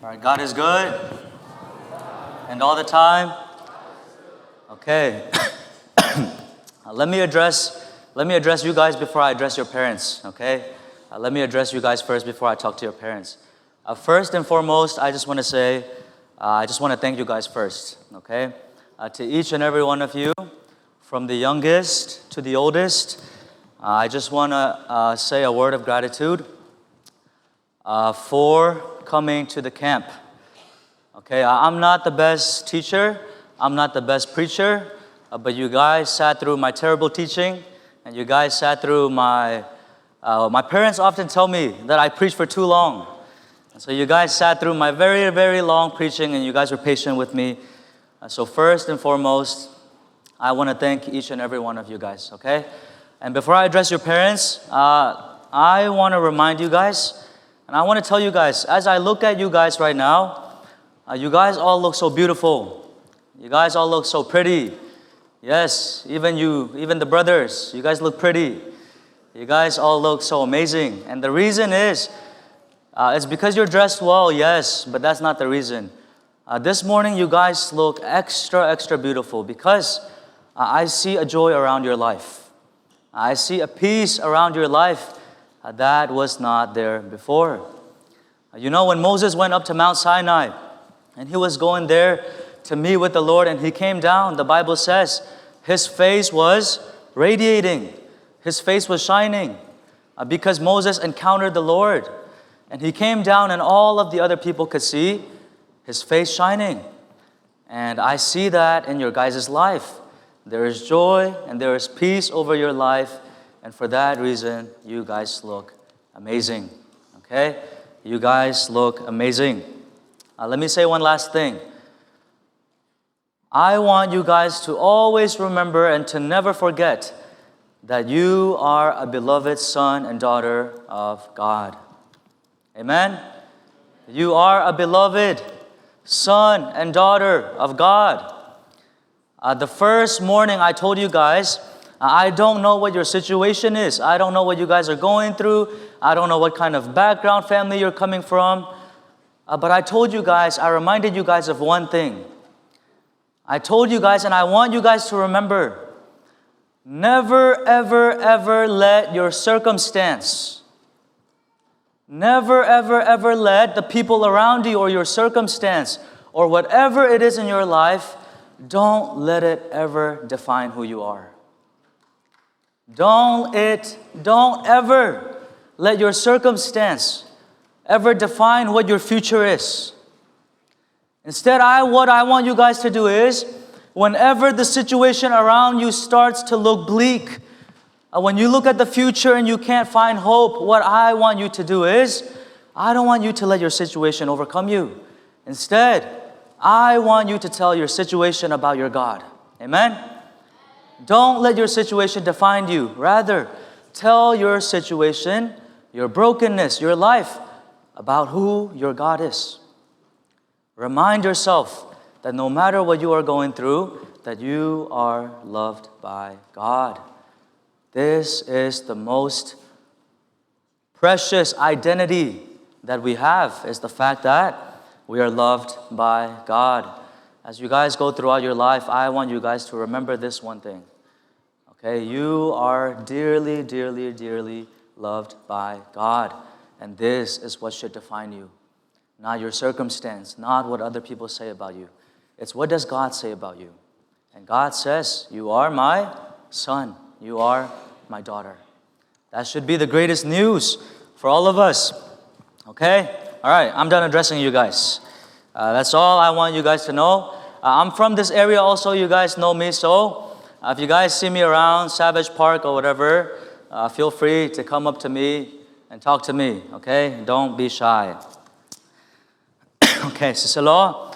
All right, God is good. And all the time. Okay. Let me address let me address you guys before I address your parents, okay? Let me address you guys first before I talk to your parents. First and foremost, I just want to say, I just want to thank you guys first, okay? To each and every one of you, from the youngest to the oldest, I just want to say a word of gratitude for coming to the camp. Okay, I'm not the best teacher, I'm not the best preacher, but you guys sat through my terrible teaching, and you guys sat through my. My parents often tell me that I preach for too long. And so you guys sat through my very, very long preaching, and you guys were patient with me. So, first and foremost, I want to thank each and every one of you guys, okay? And before I address your parents, I want to remind you guys, and I want to tell you guys, as I look at you guys right now, you guys all look so beautiful. You guys all look so pretty. Yes, even you, even the brothers, you guys look pretty. You guys all look so amazing. And the reason is, it's because you're dressed well, yes, but that's not the reason. This morning, you guys look extra, extra beautiful because I see a joy around your life. I see a peace around your life that was not there before. When Moses went up to Mount Sinai and he was going there to meet with the Lord and he came down, the Bible says his face was radiating, his face was shining because Moses encountered the Lord. And he came down, and all of the other people could see his face shining. And I see that in your guys' life. There is joy and there is peace over your life. And for that reason, you guys look amazing. Okay? You guys look amazing. Let me say one last thing. I want you guys to always remember and to never forget that you are a beloved son and daughter of God. Amen? You are a beloved son and daughter of God. The first morning I told you guys, I don't know what your situation is. I don't know what you guys are going through. I don't know what kind of background family you're coming from. But I told you guys, I reminded you guys of one thing. I told you guys, and I want you guys to remember never, ever, ever let your circumstance, never, ever, ever let the people around you or your circumstance or whatever it is in your life, don't let it ever define who you are. Don't ever let your circumstance ever define what your future is. Instead, what I want you guys to do is, whenever the situation around you starts to look bleak, when you look at the future and you can't find hope, what I want you to do is, I don't want you to let your situation overcome you. Instead, I want you to tell your situation about your God. Amen? Don't let your situation define you. Rather, tell your situation, your brokenness, your life, about who your God is. Remind yourself that no matter what you are going through, that you are loved by God. This is the most precious identity that we have, is the fact that we are loved by God. As you guys go throughout your life, I want you guys to remember this one thing. Okay, you are dearly, dearly, dearly loved by God. And this is what should define you. Not your circumstance, not what other people say about you. It's what does God say about you? And God says, "You are my son. You are my daughter." That should be the greatest news for all of us. Okay? All right, I'm done addressing you guys. That's all I want you guys to know. I'm from this area also. You guys know me, so if you guys see me around Savage Park or whatever, feel free to come up to me and talk to me, okay? Don't be shy. Okay, siselaw,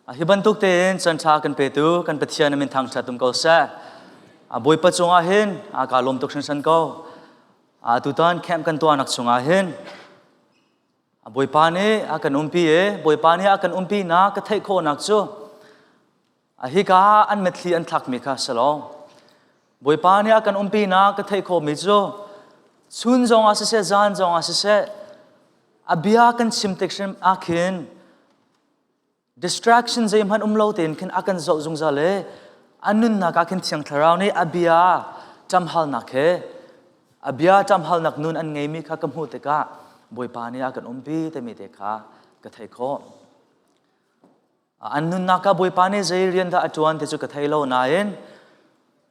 hi bantuk tein caan kan petu kan Pathian min thangṭhat um ko seh. A Bawipa cungah hin a ka lawm tuk hringhran ko. A tutan camp kan tuahnak chungah hin a Bawipa nih a kan umpi i Bawipa nih a kan umpi na ka theih khawhnak cu a hika an mitthli an thlakmi kha si lo. Bawipa nih a kan umpi na ka theih khawhmi cu chun zong ah siseh, zan zong ah siseh, a bia kan chim tik hrim ah khin. Distraction zeihmanh um lo tein khin a kan zoh zungzal i a nunnak ah khin Thiang Thlarau nih a bia ṭamhalnak he a bia ṭamhalnak nun an ngeimi kha ka hmuh tikah Bawipa nih a kan umpi timi te kha ka theih khawh. An nunnak ah Bawipa nih zei rian dah a ṭuan ti cu ka thei lo nain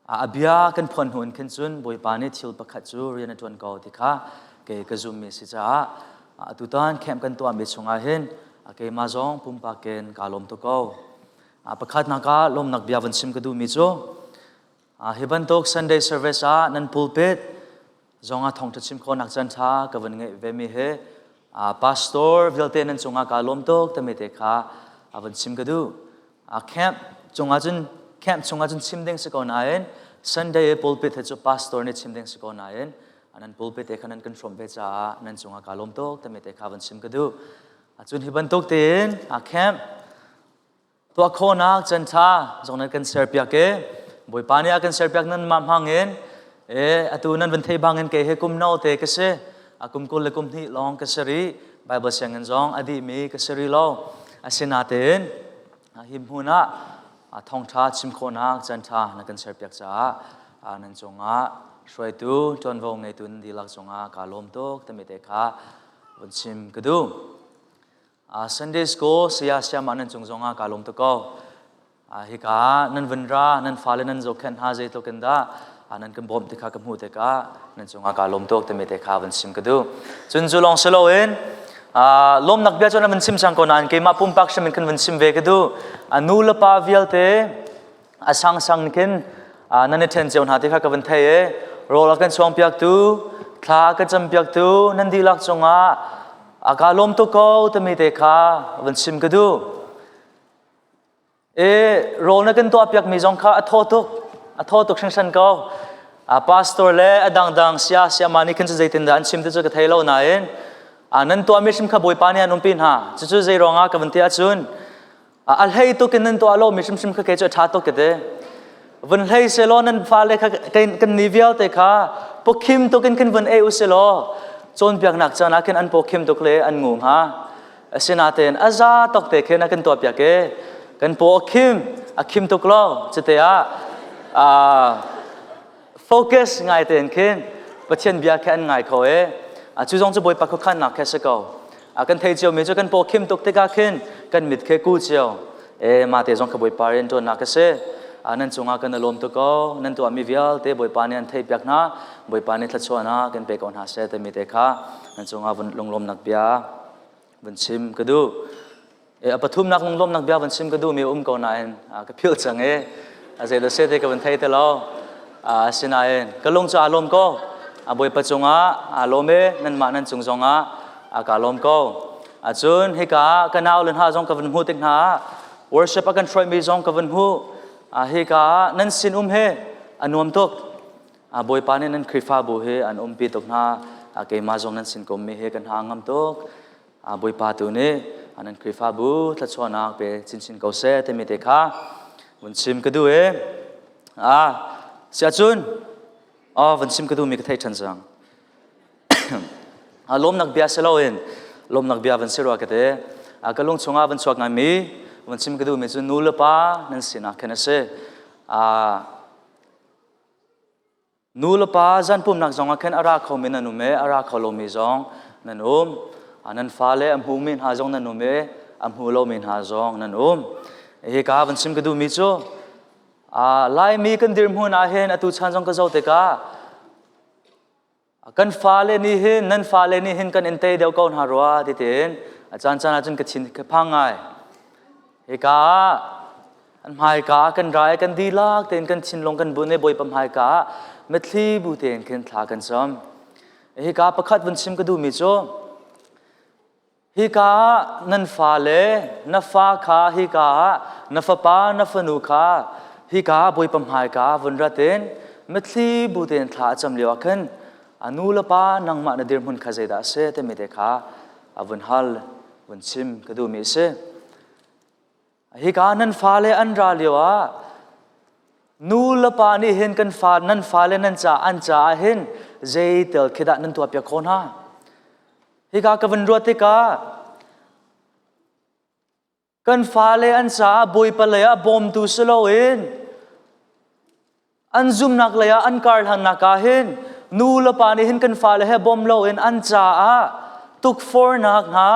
a bia kan phuan hnu in khin cun Bawipa nih thil pakhat cu rian a ṭuan ko ti kha kei ka zummi si caah atutan camp kan tuahmi chungah hin keimah zong pumpak in kaa lawm tuk ko. Pakhatnak ah lawmnak bia van chim ka duhmi cu hi bantuk Sunday service ah nan pulpit zong ah thawngṭha chim khawhnak caan ṭha ka van ngeih ve mi hi pastor vialte nan cungah kaa lawm tuk timi te kha a van chim ka duh. Camp cungah cun camp chungah cun chim ding si ko nain Sunday i pulpit he cu pastor nih chim ding si ko nain nan pulpit te kha nan kan hrawm ve caah nan cungah kaa lawm tuk timi te kha van chim ka duh. Cun hi bantuk tein camp tuah khawhnak caan ṭha zong nan kan serpiak i Bawipa nih a kan serpiak nan mah hmang in e atu nan van thei bangin kei he kum no te ka si a kum 21 lawng ka si rih Bible sianginn zong a dihmi ka si rih lo asinatein hi hmun ah thawngṭha chim khawhnak caan ṭha na kan serpiak caah nan cungah hruaitu ṭuanvo ngeitu nan dihlak cungah kaa lawm tuk timi te kha vun chim ka duh. Sunday School saya sayama nan cung zongah kaa lawm tuk ko. Hika nan vun ra, nan fale nan zohkhenh hna zeitluk in dah nan kan bawmh ti kha ka hmuh tikah nan cungah kaa lawm tuk timi te kha van chim ka duh. Cun cu lawng si loin lawmnak bia cu nan van chim cang ko nain keimah pumpak hrim in kan van chim ve ka duh. Nu le pa vialte a sangsang khin nan i ṭhen cio hna ti kha ka van thei i rawl a kan chuangpiaktu thla a kan campiaktu nan dihlak cungah a ka lawm tuk ko timi te kha van chim ka duh. E rawl na kan tuahpiak mi zong kha a thaw tuk a thaw tuk hringhran ko. A pastor le a dangdang sia siama nih khin cu zeitindah an chim ti cu ka thei lo nain nan tuahmi hrim kha Bawipa nih an umpi hna. Cucu zei ruangah ka van ti ahcun a hlei tuk in nan tuah lo mi hrimhrim kha kei cu a ṭha tuk ka ti vun hlei selaw nan fale kha kan ni vialte kha pawkhim tuk in khin vun ei u selaw cawnpiaknak caan ah khin an pawkhim tuk le an ngu hnga asinain a za tok te khin a kan tuahpiak i kan paw a khim a khim tuk lo cute ah focus ngai tein khin Pathian bia khe an ngai kho i cu zong cu Bawipa khuakhannak khe si ko a kan thei cio mi cu kan paw khim tuk tikah khin kan mit khe ku cio e ma te zong kha Bawipa rian ṭuannak a si nan cungah kan i lawm tuk ko nan tuahmi vialte Bawipa nih an theihpiak hna Bawipa nih thluachuahnak kan pe ko hna seh timi te kha nan cungah vun lunglawmnak bia vun chim ka duh e a pathumnak lunglawmnak bia vun chim ka duh mi um ko nain ka philh cang e a zei da se te ka vun thei te lo asinain ka lung cu aa lawm ko a Bawipa cungah aa lawm e nanmah nan cung zongah a ka lawm ko acun hika ka nau le hna zong ka vun hmuh tik hna worship a kan hruaimi zong ka vun hmuh hika nan sin um he a nuam tuk Bawipa nih nan Khrihfabu hi an umpi tuk hna keimah zong nan sin ka ummi hi kan hna ngam tuk Bawipa tu nih nan Khrihfabu thluachuahnak pe chinchin ko seh timi te kha vun chim ka duh i siahcun vun chim ka duhmi ka thei ṭhan cang lawmnak bia si loin lawmnak bia van si rua ka ti ka lung chungah van chuak ngaimi van chim ka duhmi cu nu le pa nan sinak khin a si nu le pa zan pumnak zong ah khin a ra khomi nan um i a ra kho lomi zong nan um nan fale a hmumi hna zong nan um i a hmu lomi hna zong nan um hika van chim ka duhmi cu Laimi kan dirhmun ah hin atu chan zong ka zoh tikah Kan fale nih hin nan fale nih hin kan in tei deuh ko hna rua ti tiin a caan caan ahcun ka thin ka phang ngai. Hika ah an hmaika ah kan rai kan dihlak tein kan thinlung kan bun i Bawipa hmaika ah mitthli bu tein khin thla kan cam. Hika pakhat vun chim ka duhmi cu Hika ah nan fale, na fa kha hika ah, na fapa, na fanu kha hika ah Bawipa hmaika vun rat in mitthli bu tein thla a cam lio ah khin a nu le pa nangmah na dirhmun kha zeidah a si timi te kha a vun hal, vun chim ka duhmi a si. Hika nan fale an ra lio ah nu le pa nih hin kan fa nan fale nan ca an caah hin zeitel khi dah nan tuahpiak khawh hna? Hika ka van ruat tikah. Kan fale an caah Bawipa lei ah bawmtu si loin an zumnak lei ah an karhlannak ah hin nu le pa nih hin kan fale he bawm loin an caah tukforhnak hna,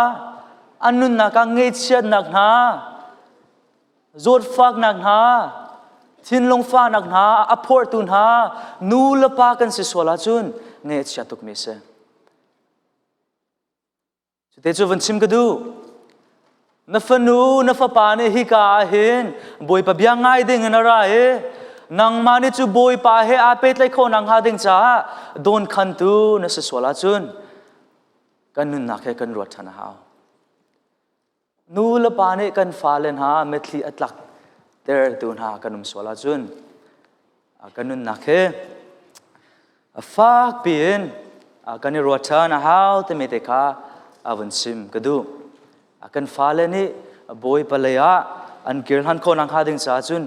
an nunnak ah ngaihchiatnak hna, zawtfaknak hna, thinlung fahnak hna a phorhtu hna nu le pa kan si sual ahcun ngaihchia tukmi a si. Cute cu van chim ka duh. Na fanu, na fapa nih hika ah hin Bawipa bia ngai ding in a ra i nangmah nih cu Bawipa he aa pehtlaih khawh nakhnga ding caah dawnkhantu na si sual ahcun kan nunnak he kan ruat ṭhan a hau. Nu le pa nih kan fale hna mitthli a tlak tertu hna kan um sual ahcun kan nunnak hi a fak piin kan i ruat ṭhan a hau timi te kha a vun chim ka duh. Kan fale nih Bawipa lei ah an kir hlan khawh nakhnga ding caah cun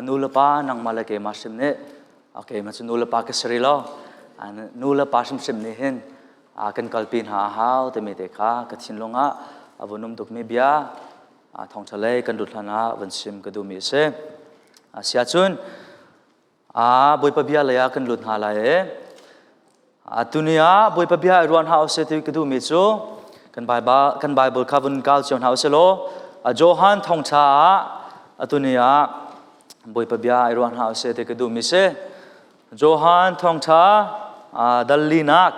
nu le pa nangmah le keimah hrim nih keimah cu nu le pa ka si rih lo nu le pa hrimhrim nih hin kan kalpi hna a hau timi te kha ka thinlung ah a vun um tukmi bia thawngṭha lei kan lut hlan ah vun chim ka duhmi a si. Asiahcun Bawipa bia lei ah kan lut hna lai i tuni ah Bawipa bia i ruah hna usih ti ka duhmi cu kan Bible kan Bible kha vun kau cio hna usih law Johan thawngṭha ah tuni ah Bawipa bia i ruah hna usih ti ka duhmi si. Johan thawngṭha dal linak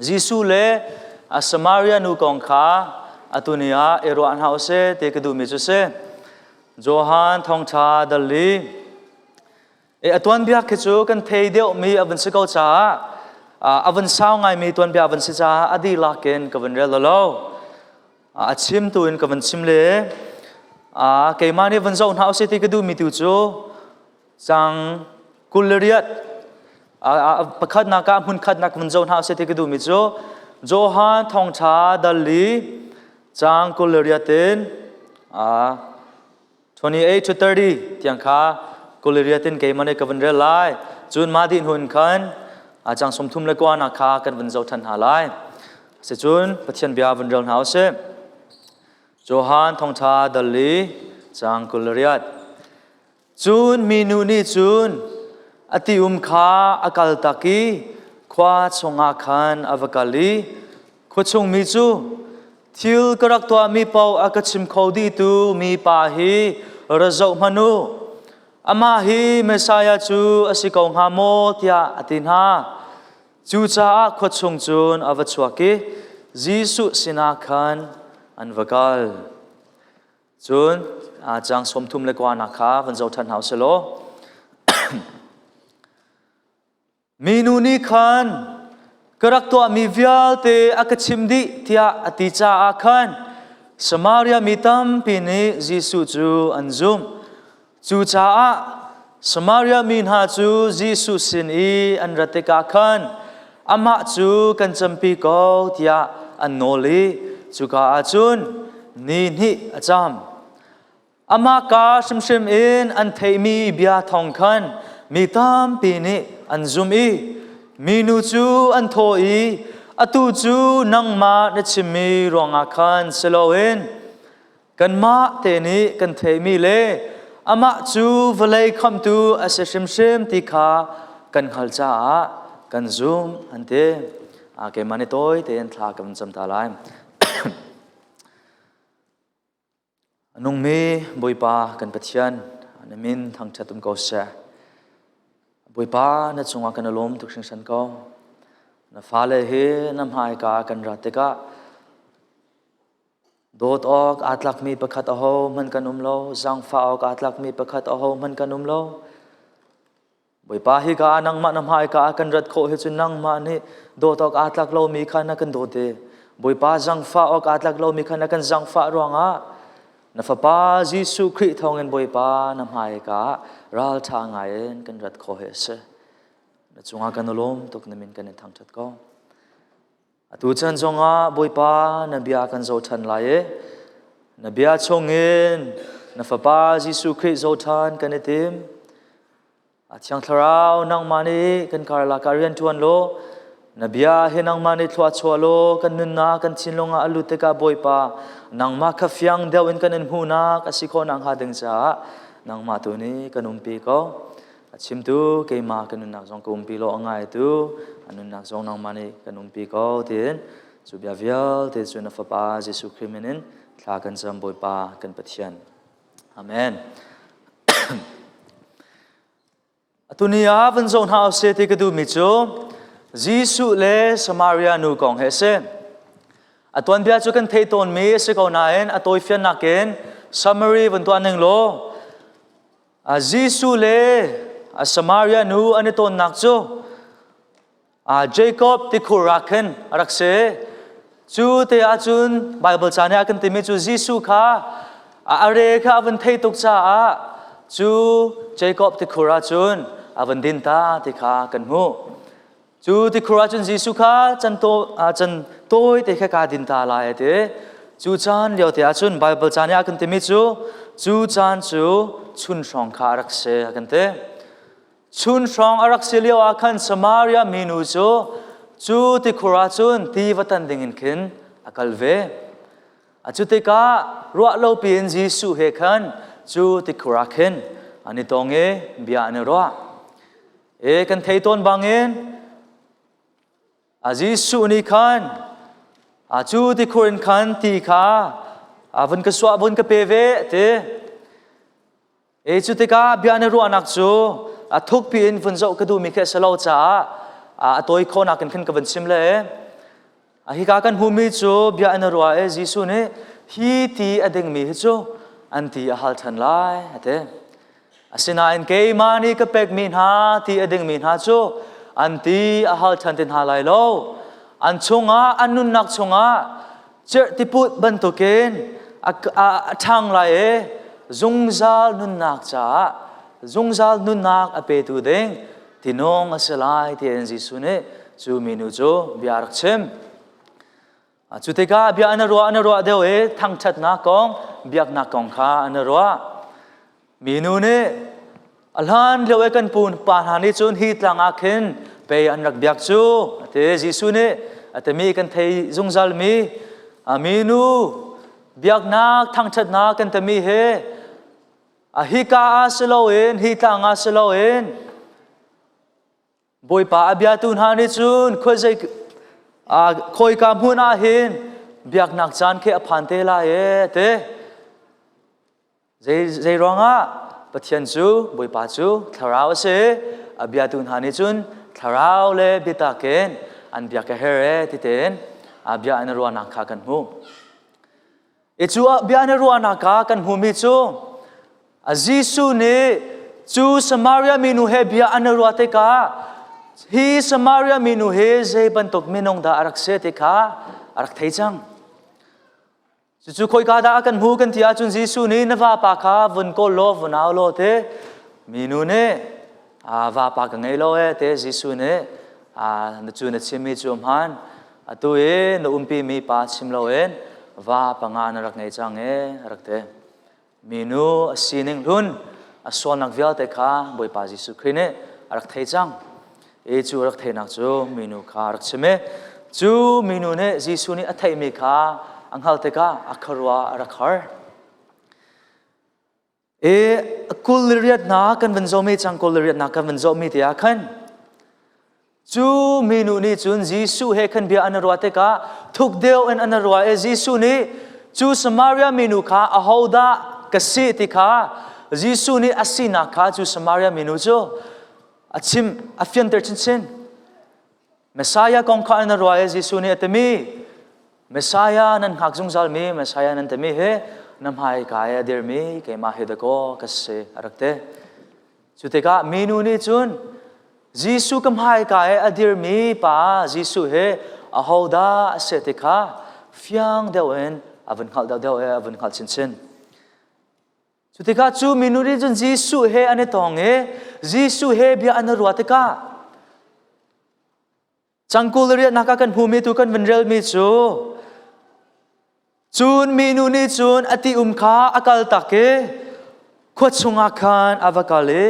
Jesuh le Samaria nu kong kha atu ni ah i ruah hna usih ti ka duhmi cu si. Johan thawngṭha dal li. E a tuanbia khi cu kan thei deuhmi a vun si ko caah a vun sau ngaimi tuanbia a vun si caah a dihlak in ka vun rel lo. A chim tu in ka vun chim le keimah nih vun zoh hna usih ti ka duhmi tu cu Cang 28 pakhatnak ah hmunkhatnak vun zoh hna usih ti ka duhmi cu Johan thawngṭha dal li cang 28 in 28 to 30 tiang kha 28 in keimah nih ka vun rel lai. Cun mah dih hnu in khan cang 39 nak kha kan vun zoh ṭhan hna lai. Sicun Pathian bia vun rel hna usih. Johan thawngṭha dal li cang 28 Cun minu nih cun a ti-um kha a kaltak i khua chungah khan a va kal i khuachung mi cu thil ka rak tuahmi paoh a ka chim kho dihtu mipa hi ra zoh hmanh u. Amah hi Messiah cu a si ko hnga maw tiah a ti hna. Cucaah khua chung cun a va chuak i Jesuh sinah khan an va kal. Cun caang 39 kha van zoh ṭhan hna usih law minu nih khan ka rak tuahmi vialte a ka chim dih tiah a ti caah khan Samaria mi tampi nih Jesuh cu an zumh. Cucaah Samaria mi hna cu Jesuh sin i an rat tikah khan amah cu kan campi ko tiah an nawl i cuka ah cun ni hnih a cam. Amah ka hrimhrim in an theihmi bia thawng khan mi tampi nih an zum i minu cu an thawh i atu cu nangmah na chimmi ruangah khan si loin kanmah te nih kan theihmi le amah cu vawlei khamhtu a si hrimhrim ti kha kan hngalh caah kan zum an ti. Keimah nih tawi tein thla kan cam ta lai. A nungmi Bawipa kan Pathian na min thangṭhat um ko seh. Bawipa na cungah kan i lawm tuk hringhran ko. Na fale hi na hmaika kan rat tikah Dawt awk aa tlakmi pakhat ahohmanh kan um lo, zaangfah awk aa tlakmi pakhat ahohmanh kan um lo. Bawipa hika ah nangmah na hmaika ah kan rat khawh hi cu nangmah nih dawt awk aa tlak lomi kha na kan dawt i Bawipa zaangfah awk aa tlak lomi kha na kan zaangfah ruangah na Fapa Jesuh Khrih thawngin Bawipa na hmaika ah ralṭha ngai in kan rat khawh hi a si. Na cungah kan i lawm tuk na min kan in thangṭhat ko. Atu chan zongah Bawipa na bia kan zoh ṭhan lai i na bia chungin na Fapa Jesuh Khrih zoh ṭhan kan i tim. A Thiang Thlarau nangmah nih kan karlak ah rian ṭuan law na bia hi nangmah nih thlua chuah law kan nunnak kan thinlung ah a lut tikah Bawipa Nangmah kha fiang deuh in kan in hmuhnak a si khawh nakhnga ding caah nangmah tu nih kan umpi ko. A chimtu keimah ka nunnak zong ka umpi law a ngaitu a nunnak zong nangmah nih kan umpi ko tiin cu bia vialte cu na Fapa Jesuh Khrih min in thla kan cam Bawipa kan Pathian. Amen. Atuni ah van zoh hna usih ti ka duhmi cu Jesuh le Samaria nu kong hi a si. A tuanbia cu kan theih tawnmi a si ko nain a tawifiannak in summary van tuah ning law Jesuh le Samaria nu an i tawnnak cu Jacob tikhur ah khin a rak si. Cu te ahcun Bible ca nih a kan timi cu Jesuh kha a re kha a vun thei tuk caah cu Jacob tikhur ahcun a vun din ta ti kha kan hmuh. Cu tikhur ahcun Jesuh kha can tawi te kha ka din ta lai a ti. Cu caan lio te ahcun Bible ca nih a kan timi cu cu caan cu chun hrawng kha a rak si a kan ti. Chun hrawng a rak si lio ah khan Samaria minu cu cu tikhur ah cun ti va tan dingin khin a kal ve. A cu tikah ruah lo piin Jesuh he khan cu tikhur ah khin an i tong i bia an i ruah. E kan thei tawn bangin a Jesuh nih khan a cu tikhur in khan ti kha a vun ka suah vun ka pe ve ti. E cu tikah bia na ruahnak cu a thukpi in vun zoh ka duhmi khi a si lo caah a tawi khawhnak in khin ka vun chim le hika kan hmuhmi cu bia na ruah i Jesuh nih hi ti a dingmi hi cu an ti a hal ṭhan lai a ti. Asinain keimah nih ka pekmi hna ti a dingmi hna cu an ti a hal ṭhan ti hna lai lo. An chungah an nunnak chungah Cerhtiput bantukin a ṭhang lai i zungzal nunnak caah zungzal nunnak a petu ding tinung a si lai tiin Jesuh nih cu minu cu bia a rak chim. Cu tikah bia an i ruah an i ruah deuh i thangṭhatnak kong biaknak kong kha an i ruah. Minu nih a hlan lio i kan pu pa hna nih cun hi tlang ah khin pei an rak biak cu a ti. Jesuh nih a timi kan thei zungzalmi minu biaknak thangṭhatnak kan timi hi a hika ah si loin hi tlang ah si loin Bawipa a biatu hna nih cun khuazei khawika hmun ah hin biaknak caan khi a phan te lai e ti. Zei ruangah Pathian cu Bawipa cu thlarau a si a biatu hna nih cun thlarau le biatak in an biak a her e ti tein a bia an i ruahnak kha kan hmuh. I cu bia an i ruahnak kha kan hmuhmi cu Jesuh nih cu Samaria minu he bia an i ruah tikah hi Samaria minu hi zei bantuk minung dah a rak si ti kha a rak thei cang. Cucu khoika dah a kan hmu kan ti ahcun Jesuh nih na vapa kha vun kawl law vun au law te minu nih vapa ka ngei lo e te Jesuh nih na cu na chimmi cu a hmaan atu i na umpi mi pa chim loin va panga na rak ngei cang e a rak ti. Minu a sining hlun a sualnak vialte kha Bawipa Jesuh Khrih nih a rak thei cang. I cu a rak theihnak cu minu kha a rak chim i cu minu nih Jesuh nih a theihmi kha a hngalh tikah a khuaruah a rak har. I kul le riatnak kan van zohmi cang kul le riatnak kan van zohmi te ah khan Cu minu nih cun Jesuh he khan bia an i ruah tikah thuk deuh in an i ruah i Jesuh nih cu Samaria minu kha ahodah ka si ti kha Jesuh nih a sinak kha cu Samaria minu cu a chim a fianter chinchin. Messiah kong kha an i ruah i Jesuh nih a timi Messiah nan hngak zungzalmi Messiah nan timi hi na hmaika i a dirmi keimah hi dakaw ka si a rak ti. Cu tikah minu nih cun Jesuh ka hmaika i a dirmi pa Jesuh hi ahodah a si ti kha fiang deuh in a vun hngalh deuhdeuh i a vun hngalh chinchin. Cu tikah cu minu nih cun Jesuh he an i tong i Jesuh he bia an i ruah tikah Cangkul riahnak ah kan hmumi tu kan van relmi cu cun minu nih cun a ti um kha a kal tak i khua chungah khan a va kal i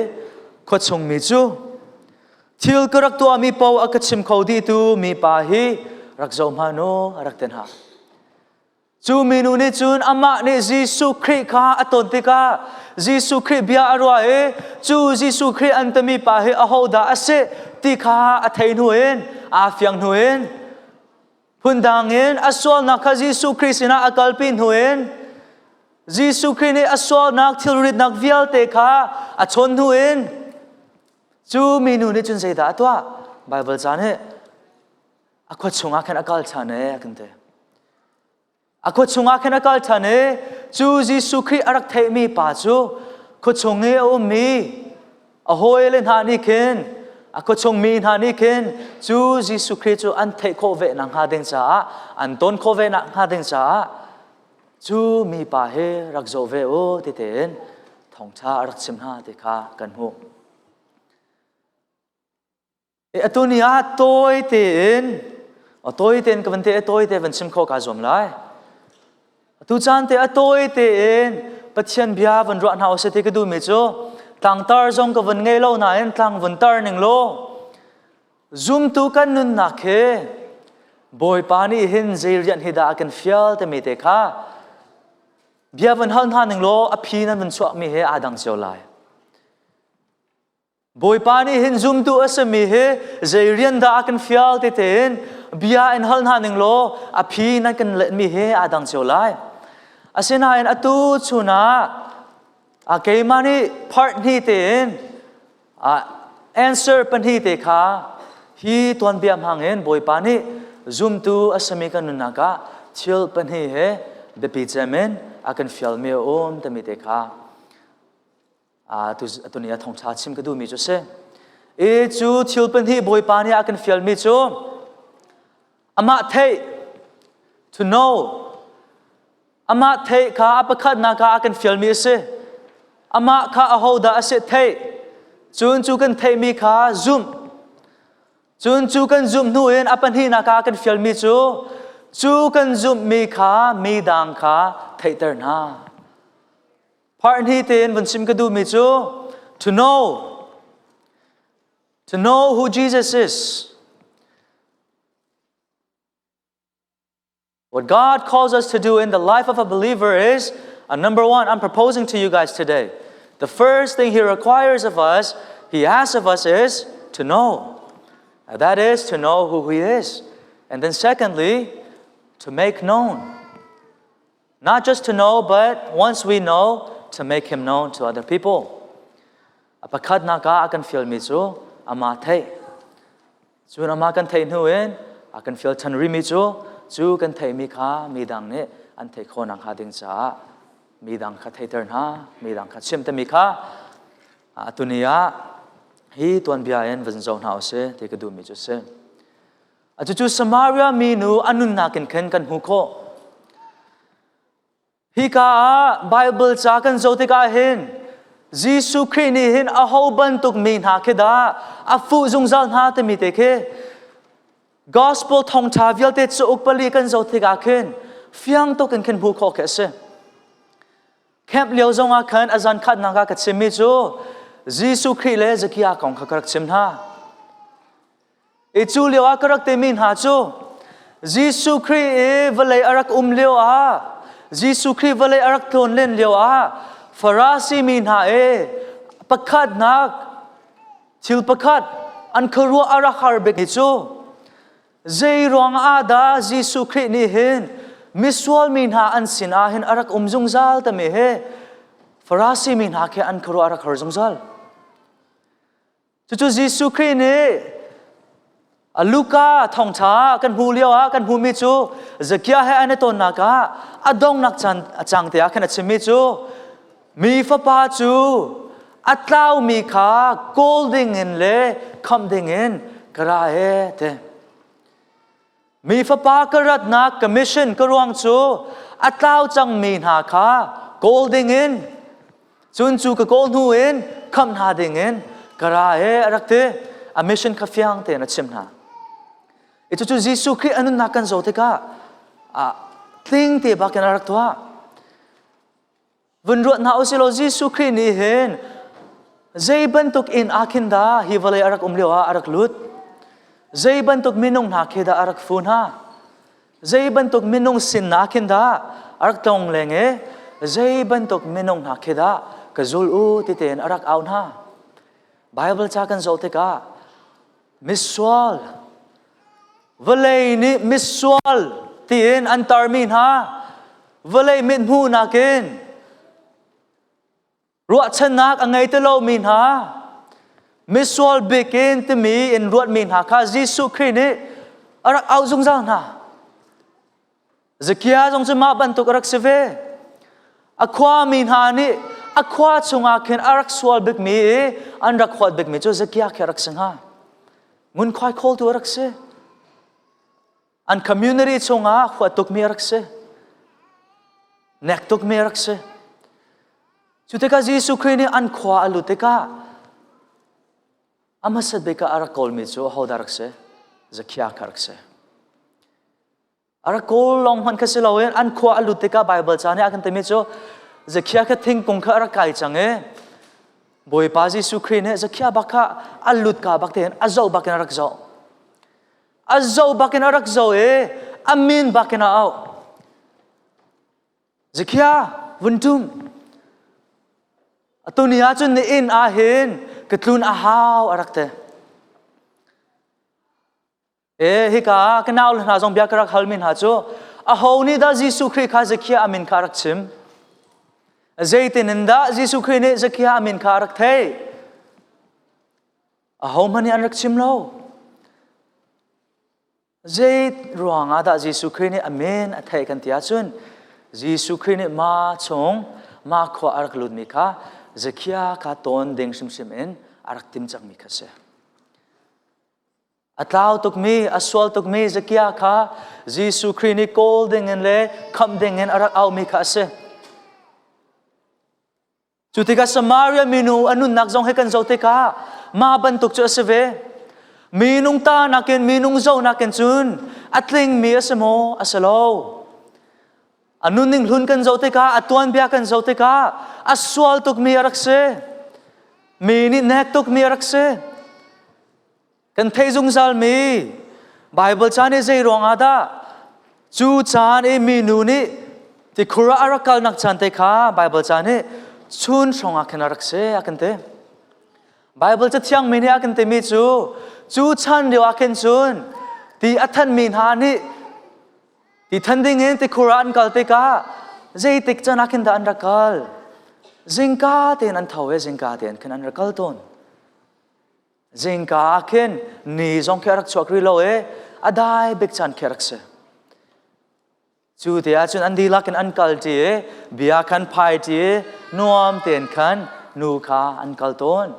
khua chung mi cu thil ka rak tuahmi paoh a ka chim kho dihtu mipa hi rak zoh hmanh u a rak ti hna. Cu minu nih cun amah nih Jesuh Khrih kha a ton tikah Jesuh Khrih bia a ruah i cu Jesuh Khrih an timi pa hi ahodah a si ti kha a thei hnu in aa fiang hnu in phundang in a sualnak kha Jesuh Khrih sinah a kalpi hnu in Jesuh Khrih nih a sualnak thilritnak vialte kha a chawn hnu in cu minu nih cun zeidah a tuah? Baibal ca nih a khua chungah khan a kal ṭhan e a kan ti. A khua chungah khan a kal ṭhan i cu Jesuh Khrih a rak theihmi pa cu khua chung i a ummi a hawile hna nih khin a khua chung mi hna nih khin cu Jesuh Khrih cu an theih khawh ve nakhnga ding caah an ton khawh ve nakhnga ding caah cu mi pa hi rak zoh ve u ti tein thawngṭha a rak chim hna ti kha kan hmuh. Atu ni ah tawi tein tawi tein ka van te tawi te van chim kho ka zuam lai. Atu caan te a tawi tein Pathian bia van ruah hna usih ti ka duhmi cu tlangtar zong ka van ngei lo nain tlang vun tar ning law zumtu kan nunnak hi Bawipa nih hin zei rian hi dah a kan fial timi te kha bia van hal hna ning law a phi nan van chuahmi he aa dang cio lai. Bawipa nih hin zumtu a simi hi zei rian dah a kan fial ti tein bia in hal hna ning law a phi nan kan lehmi he aa dang cio lai. Asinain atu chun ah a keimah nih part hnih tein answer pahnih te kha hi tuanbia hmang in Bawipa nih zumtu a simi kan nunnak ah thil pahnih he biapi cem in a kan fialmi a um timi te kha Atu ni ah thawngṭha chim ka duhmi cu a si. I cu thil pahnih Bawipa nih a kan fialmi cu amah theih, to know, amah theih kha a pakhatnak ah a kan fialmi a si. Amah kha ahodah a si theih, cun cu kan theihmi kha zumh. Cun cu kan zumh hnu in a pahnihnak ah a kan fialmi cu cu kan zumhmi kha midang kha theihter hna. Part hnih tein vun chim ka duhmi cu to know who Jesus is. What God calls us to do in the life of a believer is, number one, I'm proposing to you guys today. The first thing He requires of us, He asks of us is to know. That is to know who He is. And then secondly, to make known. Not just to know, but once we know, to make him known to other people. A pakhatnak ah a kan fialmi cu amah theih. Cun amah kan theih hnu in a kan fial ṭhan rihmi cu cu kan theihmi kha midang nih an theih khawh nakhnga ding caah midang kha theihter hna, midang kha chimh timi kha tuni ah hi tuanbia in van zoh hna usih ti ka duhmi cu a si. Cucu Samaria minu a nunnak in khan kan hmuh khawh. Hika ah Bible ca kan zoh tikah hin Jesuh Khrih nih hin aho bantuk mi hna khi dah a fuh zungzal hna timi te khi Gospel thawngṭha vialte cauk pali kan zoh tikah khin fiang tuk in khin hmuh khawh khi a si. Camp lio zongah khan a zan khatnak ah ka chimmi cu Jesuh Khrih le Zakia kong kha ka rak chim hna. I cu lio ah ka rak timi hna cu Jesuh Khrih i vawlei a rak um lio ah Jesuh Khrih vawlei a rak tlawn len lio ah Farasi mi hna i pakhatnak thil pakhat an khuaruah a rak har bik cu zei ruang ah dah Jesuh Khrih nih hin misual mi hna an sin ah hin a rak um zungzal timi hi Farasi mi hna khi an khuaruah a rak har zungzal. Cucu Jesuh Khrih nih a Luka thawngṭha kan hmuh lio ah kan hmuhmi cu Zakia he an i tonnak ah a donghnak caan a cang te ah khan a chimmi cu mi fapa cu a tlaumi kha kawl ding in le khamh ding in ka ra e te. Mi fapa ka ratnak ka mission ka ruang cu a tlau cangmi hna kha kawl dingin cun cu ka kawl hnu in khamh hna dingin ka ra e a rak ti. A mission kha fiang tein a chim hna. I cucu Jesuh Khrih a nunnak kan zoh tikah tling te bakin a rak tuah. Vun ruat hna usih law Jesuh Khrih nih hin zei bantuk inn ah khin dah hi vawlei a rak um lio ah a rak lut? Zei bantuk minung hna khi dah a rak fu hna? Zei bantuk minung sinnak khin dah a rak tlong leng i zei bantuk minung hna khi dah ka zul u ti tein a rak au hna. Bible ca kan zoh tikah misual vawlei nih misual tiin an tarmi hna vawlei mithmuh nakin ruahchannak a ngei ti lomi hna misual bik in timi in ruatmi hna kha Jesuh Khrih nih a rak auh zungzal hna. Zakia zong cu mah bantuk a rak si ve. A khuami hna nih a khua chungah khin a rak sual bikmi i an rak huat bikmi cu Zakia khi a rak si hnga. Ngunkhuai khawltu a rak si. An community chungah huat tukmi a rak si. Nek tukmi a rak si. Cu tikah Jesuh Khrih nih an khua a lut tikah a hmasat bik ah a rak kawlmi cu ahodah rak si? Zakia kha rak si. A rak kawl lawng hmanh kha si loin an khua a lut tikah Baibal ca nih a kan timi cu Zakia kha thingkung kha a rak kai cang i Bawipa Jesuh Khrih nih Zakia bak kha a lut ka bak tein a zoh bak in a rak zoh. A zoh bak in a rak zoh i a min bak in a auh. Zakia vun ṭum. Atu ni ahcun na inn ah hin ka tlun a hau a rak ti. E hika ah ka nau le hna zong bia ka rak halmi hna cu aho nih dah Jesuh Khrih kha Zakia a min kha a rak chim? Zeitin in dah Jesuh Khrih nih Zakia a min kha a rak theih? Ahohmanh nih an rak chim lo. Zei ruangah dah Jesuh Khrih nih a min a theih kan ti ahcun Jesuh Khrih nih ma chung ma khua a rak lutmi kha Zakia kha tawn ding hrimhrim in a rak tim cangmi kha si. A tlau tukmi, a sual tukmi Zakia kha Jesuh Khrih nih kawl dingin le khamh dingin a rak aumi kha a si. Cu tikah Samaria minu a nunnak zong he kan zoh tikah mah bantuk cu a si ve. Minung ta nakin minung zoh nakin cun a tlingmi a si maw? A si lo. A nunning hlun kan zoh tikah, a tuanbia kan zoh tikah a sual tukmi a rak si. Mi nih nek tukmi a rak si. Kan theih zungzalmi Baibal ca nih zei ruangah dah cu caan i minu nih tikhur ah a rak kalnak caan te kha Baibal ca nih chun hrawng ah khin a rak si a kan ti. Baibal cathiang mi nih a kan timi cu cu chan lio ah khin cun ti a thanmi hna nih ti than ding in tikhur ah an kal tikah zeitik caan ah khin dah an rak kal? Zingka tein an tho i zingka tein khin an rak kal tawn. Zingka ah khin ni zong khi a rak chuak rih lo i a dai bik caan khi a rak si. Cu te ahcun an dihlak in an kal ṭi i bia khan phai ṭi i nuam tein khan nu kha an kal tawn.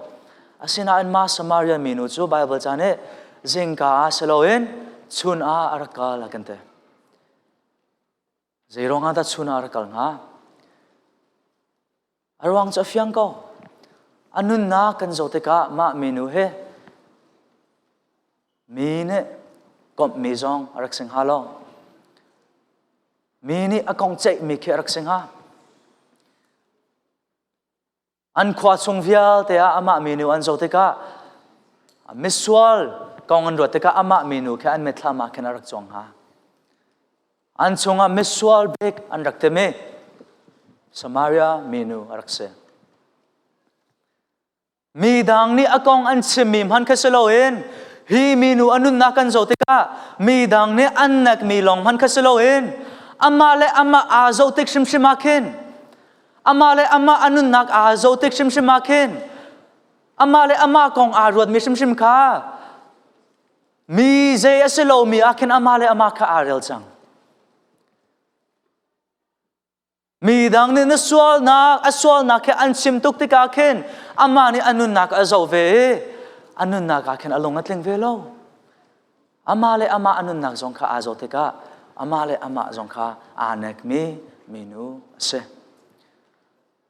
Asinain mah Samaria minu cu Baibal ca nih zingka ah si loin chun ah a rak kal a kan ti. Zei ruangah dah chun ah a rak kal hnga? A ruang cu a fiang ko. A nunnak kan zoh tikah mah minu hi mi nih komhmi zong a rak si hnga lo. Mi nih a kong ceihmi khi a rak si hnga. An khua chung vialte ah amah minu an zoh tikah misual kong an ruat tikah amah minu khi an mitthlam ah khin a rak cuang hnga. An chungah misual bik an rak timi Samaria minu a rak si. Mi dang nih a kong an chimmi hman kha si loin hi minu a nunnak kan zoh tikah mi dang nih an nekmi lawng hman kha si loin amah le amah aa zoh tik hrimhrim ah khin amah le amah a nunnak aa zoh tik hrimhrim ah khin amah le amah kong aa ruatmi hrimhrim kha Mi zei a si lomi ah khin amah le amah kha aa rel cang. Mi dang nih na sualnak, a sualnak khi an chim tuk tikah khin amah nih a nunnak a zoh ve i a nunnak ah khin a lung a tling ve lo. Amah le amah a nunnak zong kha aa zoh tikah amah le amah zong kha aa nekmi minu a si.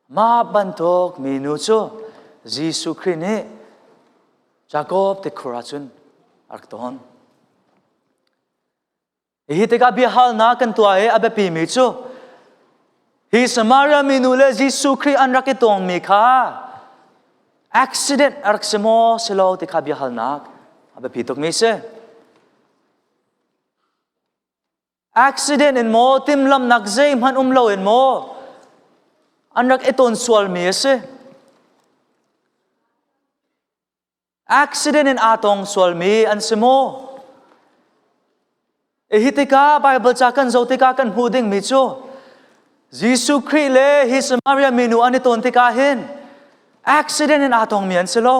Mah bantuk minu cu Jesuh Khrih nih Jakob tikhur ah cun a rak tawn. Hi tikah biahalnak kan tuah i a biapimi cu hi Samaria minu le Jesuh Khrih an rak i tawngmi kha accident a rak si maw si lo ti kha biahalnak a biapi tukmi si. Accident in maw timhlamhnak zeihmanh um lo in maw an rak i ton sualmi a si. Accident in aa tong sualmi an si maw? Hi tikah Bible ca kan zoh tikah kan hmuh dingmi cu Jesuh Khrih le hi Samaria minu an i ton tikah hin accident in aa tongmi an si lo.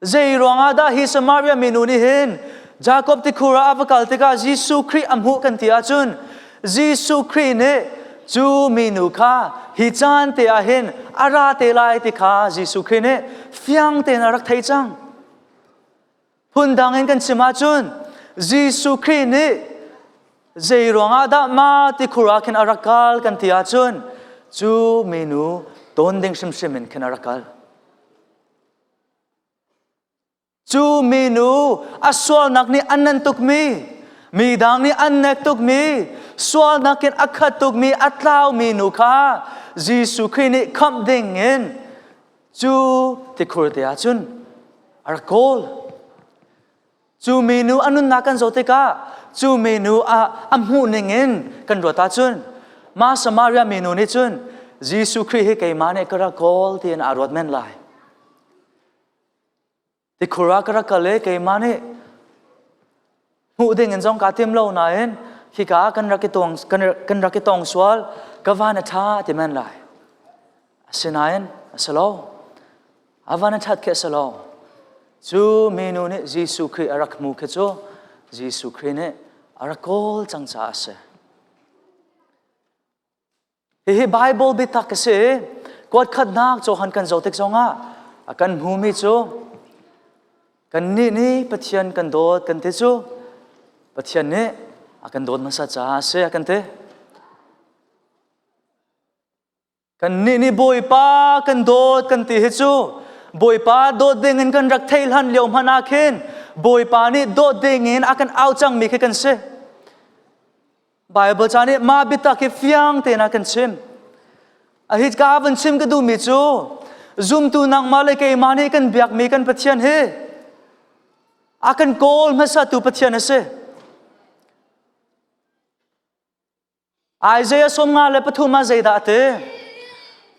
Zei ruangah dah hi Samaria minu nih hin Jakob tikhur ah a va kal tikah Jesuh Khrih a hmuh kan ti ahcun Jesuh Khrih nih cu minu kha hi caan te ah hin a ra te lai ti kha Jesuh Khrih nih fiang tein a rak thei cang. Phundang in kan chim ahcun Jesuh Khrih nih zei ruangah dah ma tikhur ah khin a rak kal kan ti ahcun cu minu ton ding hrimhrim in khin a rak kal. Cu minu a sualnak nih an nan tukmi, mi dang nih an nek tukmi, sualnak in a khat tukmi, a tlaumi nu kha Jesuh Khrih nih khamh ding in cu tikhur te ah cun a rak kawl. Cu minu a nunnak kan zoh tikah cu minu a a hmuh ning in kan ruat ahcun mah Samaria minu nih cun Jesuh Khrih hi keimah nih ka rak kawl tiin aa ruat men lai. Tikhur ah ka rak kal i keimah nih hmuh ding in zong kaa tim lo nain hika ah kan rak i tong kan rak i tong sual ka van a ṭha ti men lai. Asinain a si lo. A van a ṭhat khi a si lo. Cu minu nih Jesuh Khrih a rak hmu khi cu Jesuh Khrih nih a rak kawl cang caah a si. Hihi Bible biatak a si i kuat khatnak Johan kan zoh tik zongah a kan hmumi cu kannih nih Pathian kan dawt kan ti cu Pathian nih a kan dawt hmasa caah a si a kan ti. Kannih nih Bawipa kan dawt kan ti hi cu Bawipa dawt ding in kan rak thei hlan lio hmanh ah khin Bawipa nih dawt ding in a kan au cangmi khi kan si. Bible ca nih mah biatak hi fiang tein a kan chim. A hi ka van chim ka duhmi cu zumtu nangmah le keimah nih kan biakmi kan Pathian hi a kan kawl hmasatu Pathian a si. Isaiah 53 ah zeidah a ti?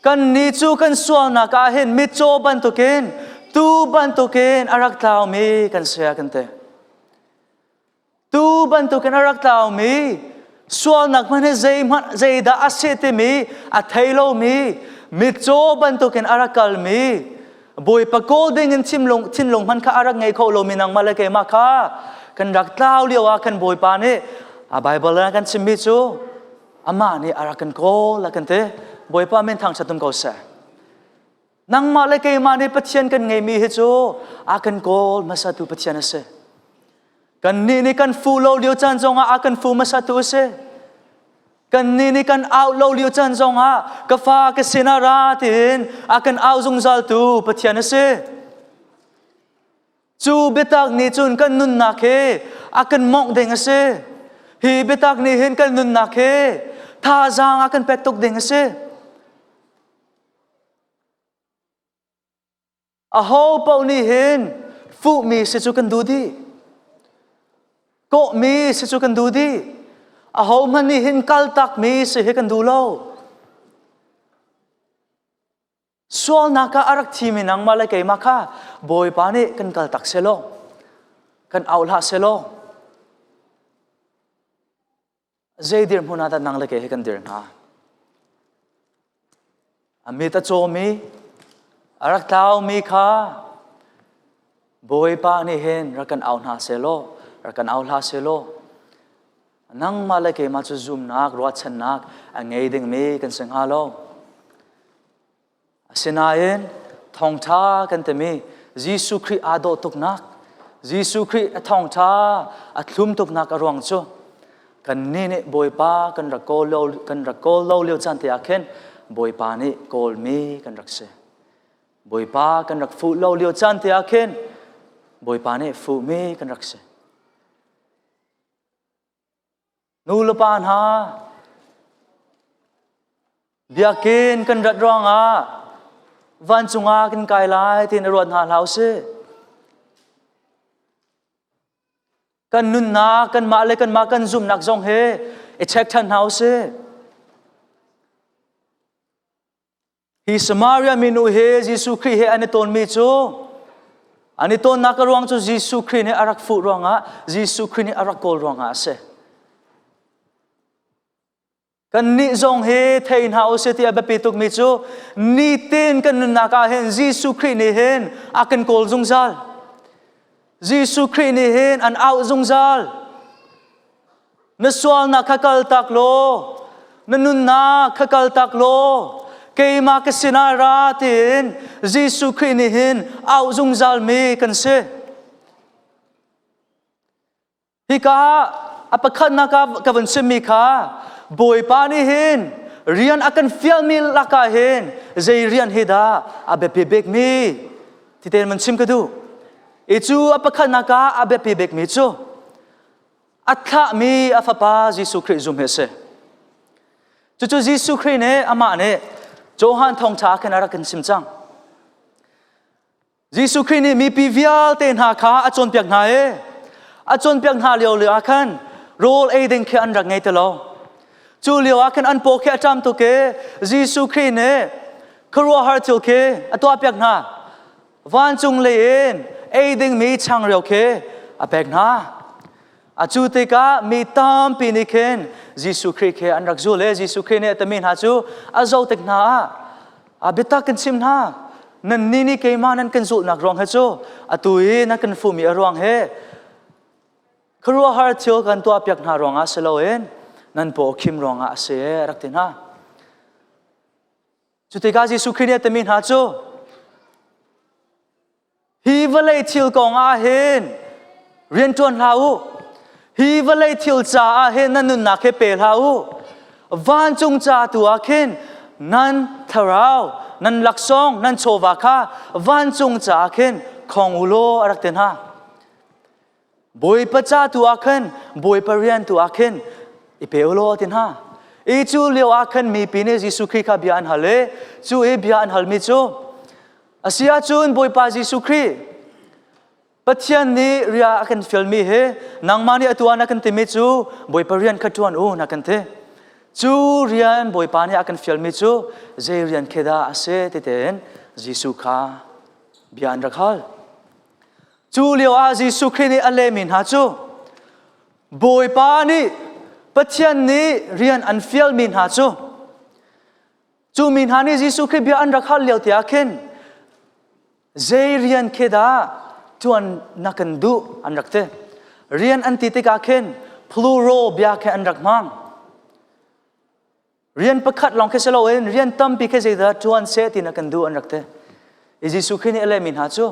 Kannih cu kan sualnak ah hin mitcaw bantukin tuu bantukin a rak tlaumi kan si a kan ti. Tuu bantukin a rak tlaumi sualnak hmanh hi zeihmanh zeidah a si timi a thei lomi mitcaw bantukin a rak kalmi Bawipa kawl ding in thinlung thinlung hmanh kha a rak ngei kho lomi nangmah le keimah kha kan rak tlau lio ah kan Bawipa nih a Bible ah kan chimmi cu amah nih a rak kan kawl a kan ti. Bawipa min thangṭhat um ko seh. Nangmah le keimah nih Pathian kan ngeimi hi cu a kan kawl hmasatu Pathian a si. Kannih nih kan fu lo lio caan zongah a kan fu hmasatu a si. Kannih nih kan au lo lio caan zongah ka fa ka sinah ra tiin a kan au zungzaltu Pathian a si. Cu biatak nih cun kan nunnak hi a kan mawngh ding a si. Hi biatak nih hin kan nunnak hi thazaang a kan pek tuk ding a si. Aho paoh nih hin fuhmi si cu kan duh dih. Kawhmi si cu kan duh dih. Aho hmanh nih hin kaltakmi si hi kan duh lo. Sualnak ah a rak thimi nangmah le keimah kha Bawipa nih kan kaltak selaw, kan au hlah selaw, Zei dirhmun ah dah nang le kei hi kan dir hnga? A mit a cawmi, a rak tlaumi kha Bawipa nih hin rak kan au hna sehlaw, rak kan au hlah sehlaw, nangmah le keimah cu zumnak, ruahchannak a ngei dingmi kan si hnga lo. Asinain thawngṭha kan timi Jesuh Khrih aa dawh tuknak, Jesuh Khrih a thawngṭha a thlum tuknak a ruang cu kannih nih Bawipa kan rak kawl lo kan rak kawl lo lio caan te ah khin Bawipa nih kawlmi kan rak si. Bawipa kan rak fuh lo lio caan te ah khin Bawipa nih fuhmi kan rak si. Nu le pa hna, biakinn kan rat ruangah vancung ah kan kai lai tiin i ruat hna hlah usih. Kan nunnak, kanmah le kanmah kan zumhnak zong hi i check ṭhan hna usih. Hi Samaria minu he Jesuh Khrih he an i tawnmi cu an i tawnnak a ruang cu Jesuh Khrih nih a rak fuh ruangah Jesuh Khrih nih a rak kawl ruangah a si. Kannih zong hi thei hna usih ti a biapi tukmi cu nitin kan nunnak ah hin Jesuh Khrih nih hin a kan kawl zungzal. Jesuh Khrih nih hin an auh zungzal. Na sualnak kha kaltak law, na nunnak kha kaltak law, keimah ka sinah ra tiin Jesuh Khrih nih hin auh zungzal mi kan si. Hika ah a pakhatnak ah ka vun chimmi kha Bawipa nih hin rian a kan fialmi lakah hin zei rian hi dah a biapi bikmi ti tein vun chim ka duh. I cu a pakhatnak ah a biapi bikmi cu a thlahmi a fapa Jesuh Khrih zum hi a si. Cucu Jesuh Khrih nih amah nih Johan thawngṭha khan a rak kan chim cang. Jesuh Khrih nih mipi vialte hna kha a cawnpiak hna i a cawnpiak hna lio lio ah khan rawl ei ding khi an rak ngei ti lo. Cu lio ah khan an paw khi a ṭam tuk i Jesuh Khrih nih khuaruahhar thil khi a tuahpiak hna. Vancung lei in ei dingmi changreu khi a pek hna. A cu tikah mi tampi nih khin Jesuh Khrih khi an rak zul i Jesuh Khrih nih a timi hna cu a zoh tik hna ah a biatak kan chim hna nannih nih keimah nan kan zulhnak ruang he cu atu i nan kan fuhmi a ruang he khuaruahhar thil kan tuahpiak hna ruangah si loin nan paw khim ruangah a si a rak ti hna. Cu tikah Jesuh Khrih nih a timi hna cu Hi vawlei thil kong ah hin rian ṭuan hlah u. Hi vawlei thil caah hin nan nunnak hi pe hlah u. Vancung ca tu ah khin nan thlarau, nan laksawng, nan chawva kha vancung caah khin khong u law a rak ti hna. Bawipa ca tu ah khan, Bawipa rian tu ah khin i pe u law ti hna. I cu lio ah khan mipi nih Jesuh Khrih kha bia an hal i cu i bia an halmi cu A si ahcun Bawipa Jesuh Khrih Pathian nih ria a kan fialmi hi nangmah nih atu ah na kan timi cu Bawipa rian kha ṭuan u na kan ti. Cu rian Bawipa nih a kan fialmi cu zei rian khi dah a si ti tein Jesuh kha bia an rak hal. Cu lio ah Jesuh Khrih nih a lehmi hna cu Bawipa nih Pathian nih rian an fialmi hna cu Cu mi hna nih Jesuh Khrih bia an rak hal lio te ah khin zei rian khi dah ṭuan na kan duh an rak ti. Rian an ti tikah khin plural bia khi an rak hmang. Rian pakhat lawng khi si loin rian tampi khi zeidah ṭuan seh ti na kan duh an rak ti. I Jesuh Khrih nih a lehmi hna cu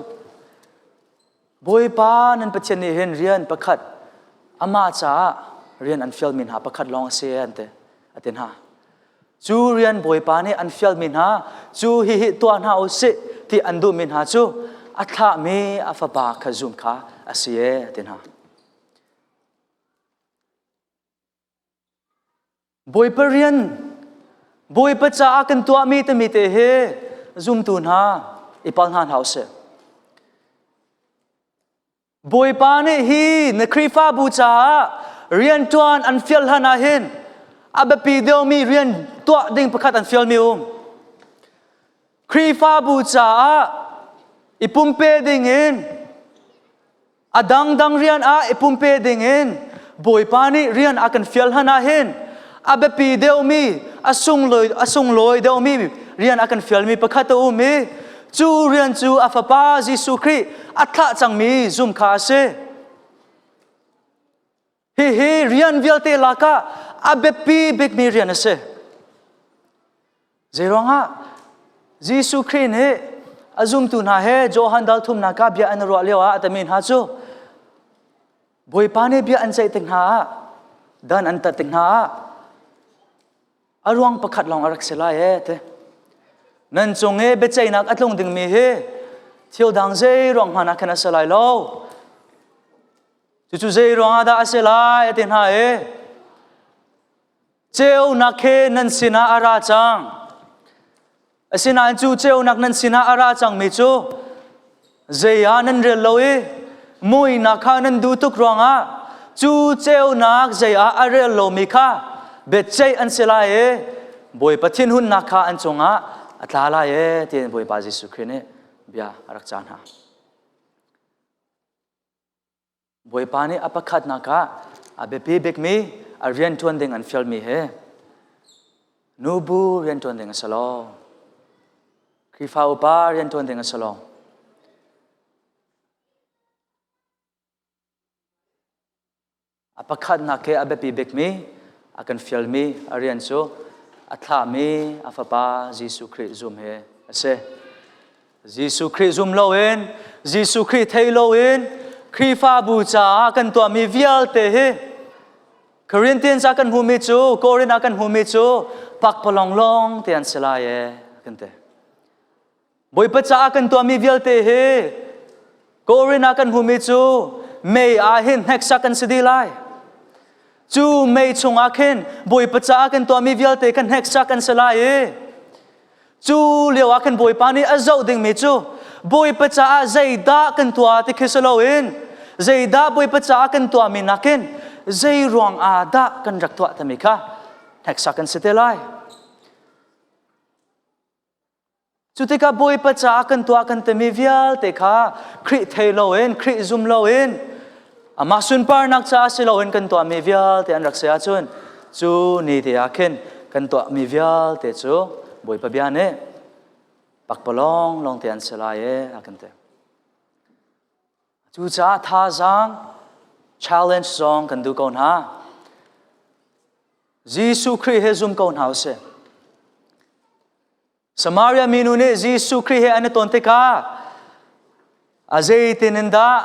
Bawipa nan Pathian nih hin rian pakhat amah caah rian an fialmi hna pakhat lawng a si an ti a ti hna. Cu rian Bawipa nih an fialmi hna cu hihi tuah hna u sih ti an duhmi hna cu a thlahmi a fapa kha zum kha a si e a ti hna. Bawipa rian Bawipa caah kan tuahmi timi te hi zumtu hna i pal hna hna usih. Bawipa nih hi na Khrihfabu caah rianṭuan an fial hlan ah hin a biapi deuhmi rian tuah ding pakhat an fialmi um. Khrihfabu caah i pumpe ding in A dangdang rian ah i pumpe dingin Bawipa nih rian a kan fial hlan ah hin a biapi deuhmi, a sunglawi, a sunglawi deuhmi rian a kan fialmi pakhat a um i cu rian cu a fapa Jesuh Khrih a thlah cangmi zum kha a si. Hihi rian vialte lakah a biapi bikmi rian a si. Zeiruangah Jesuh Khrih nih a zumtu hna he Johan dal thumnak ah bia an ruah lio ah a timi hna cu Bawipa nih bia an ceih tik hna ah dan an tat tik hna ah a ruang pakhat lawng a rak si lai e ti. Nan cung i biaceihnak a tlung dingmi hi thil dang zei ruang hmanh ah khan a si lai lo. Cucu zei ruangah dah a si lai a ti hna i ceunak he nan sinah a ra cang. Asinain cu ceunak nan sinah a ra cangmi cu zei ah nan rel lo i muinak kha nan duh tuk ruangah Cu ceunak zei ah a rel lomi kha biaceih an si lai i Bawipa thinhunnak kha an cungah a tla lai e tiin Bawipa Jesuh Khrih nih bia a rak cah hna. Bawipa nih a pakhatnak ah a biapi bikmi a rianṭuan ding an fialmi hi nubu rianṭuan ding a si lo. Khrihfa upa rianṭuan ding a si lo. A pakhatnak he a biapi bikmi a kan fialmi a rian cu a thlahmi a fapa Jesuh Khrih zum hi a si. Jesuh Khrih zum loin, Jesuh Khrih thei loin Khrihfabu caah kan tuahmi vialte hi Corinthians ah kan hmuhmi cu, Korin ah kan hmuhmi cu pakpalawng lawng te an si lai e kan ti. Bawipa caah kan tuahmi vialte hi Korin ah kan hmuhmi cu mei ah hin hneksak kan si dih lai. Cu mei chungah khin Bawipa caah kan tuahmi vialte kan hneksak kan si lai i cu lio ah khin Bawipa nih a zoh dingmi cu Bawipa caah zeidah kan tuah ti khi si loin zeidah Bawipa caah kan tuahmi nakin zei ruang ah dah kan rak tuah timi kha hneksak kan si te lai. Cu tikah Bawipa caah kan tuah kan timi vialte kha Khrih thei loin, Khrih zum loin, amah sunparnak caah si loin kan tuahmi vialte an rak si ahcun cu ni te ah khin kan tuahmi vialte cu Bawipa bia nih pakpalawng lawngte an si lai e a kan ti. Cucaah thazaang challenge zong kan duh ko hna. Jesuh Khrih he zum ko hna usih. Samaria minu nih Jesuh Khrih he an i ton tikah a zeitin in dah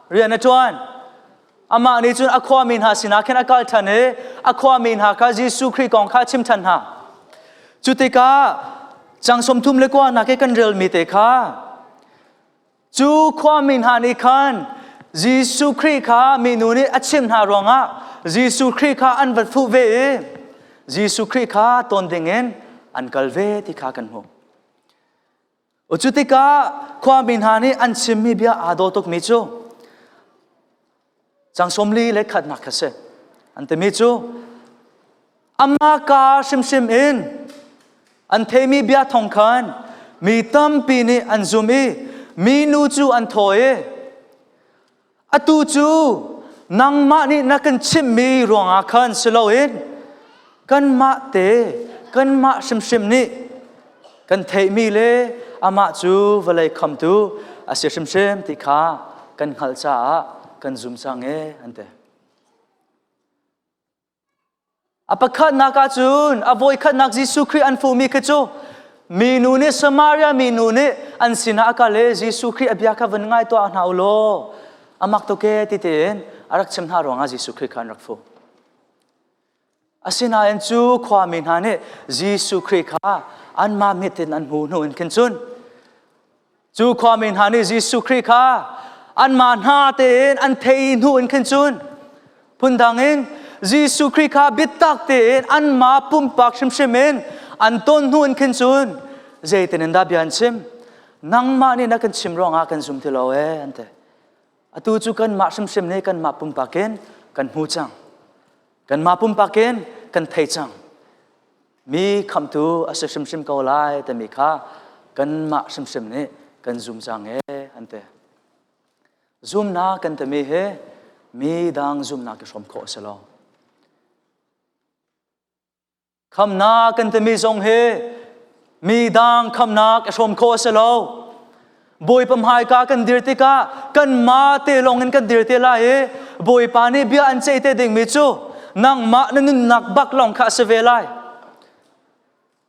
rian a ṭuan? Amah nih cun a khuami hna sinah khin a kal ṭhan i a khuami hna kha Jesuh Khrih kong kha a chim ṭhan hna. Cu tikah cang 32 nak i kan relmi te kha Cu khuami hna nih khan Jesuh Khrih kha minu nih a chimh hna ruangah Jesuh Khrih kha an va fuh ve i Jesuh Khrih kha ton dingin an kal ve ti kha kan hmuh. Cu tikah khuami hna nih an chimmi bia aa daw tukmi cu cang 41 kha si. An timi cu Amah ka hrimhrim in an theimi bia thawng khan mi tampi nih an zum i minu cu an thaw i atu cu nangmah nih na kan chimhmi ruangah khan si loin kanmah te kanmah hrimhrim nih kan theihmi le amah cu vawlei khamtu a si hrimhrim ti kha kan hngalh caah kan zum cang e an ti. A pakhatnak ahcun a voikhatnak Jesuh Khrih an fuhmi khi cu minu nih Samaria minu nih an sinah a kal i Jesuh Khrih a bia kha vun ngai tuah hna u law a mak tuk e ti tein a rak chim hna ruangah Jesuh Khrih kha an rak fuh. Asinain cu khuami hna nih Jesuh Khrih kha anmah mit in an hmu hnu in khin cun cu khuami hna nih Jesuh Khrih kha anmah hna tein an thei hnu in khin cun phundang in Jesuh Khrih kha biatak tein anmah pumpak hrimhrim in an ton hnu in khin cun zeitin in dah bia an chim nangmah nih na kan chim ruangah kan zum ti lo e an ti atu cu kanmah hrimhrim nih kanmah pumpak in kan hmu cang kanmah pumpak in kan thei cang Mi khamhtu a si hrimhrim ko lai timi kha kanmah hrimhrim nih kan zum cang e an ti. Zumnak kan timi hi mi dang zumnak i hrawm khawh a si lo. Khamnak kan timi zong hi mi dang khamnak i hrawm khawh a si lo. Bawipa hmaika kan dir tikah kanmah te lawng in kan dir te lai i Bawipa nih bia an ceih te dingmi cu nangmah na nunnak bak lawng kha a si ve lai.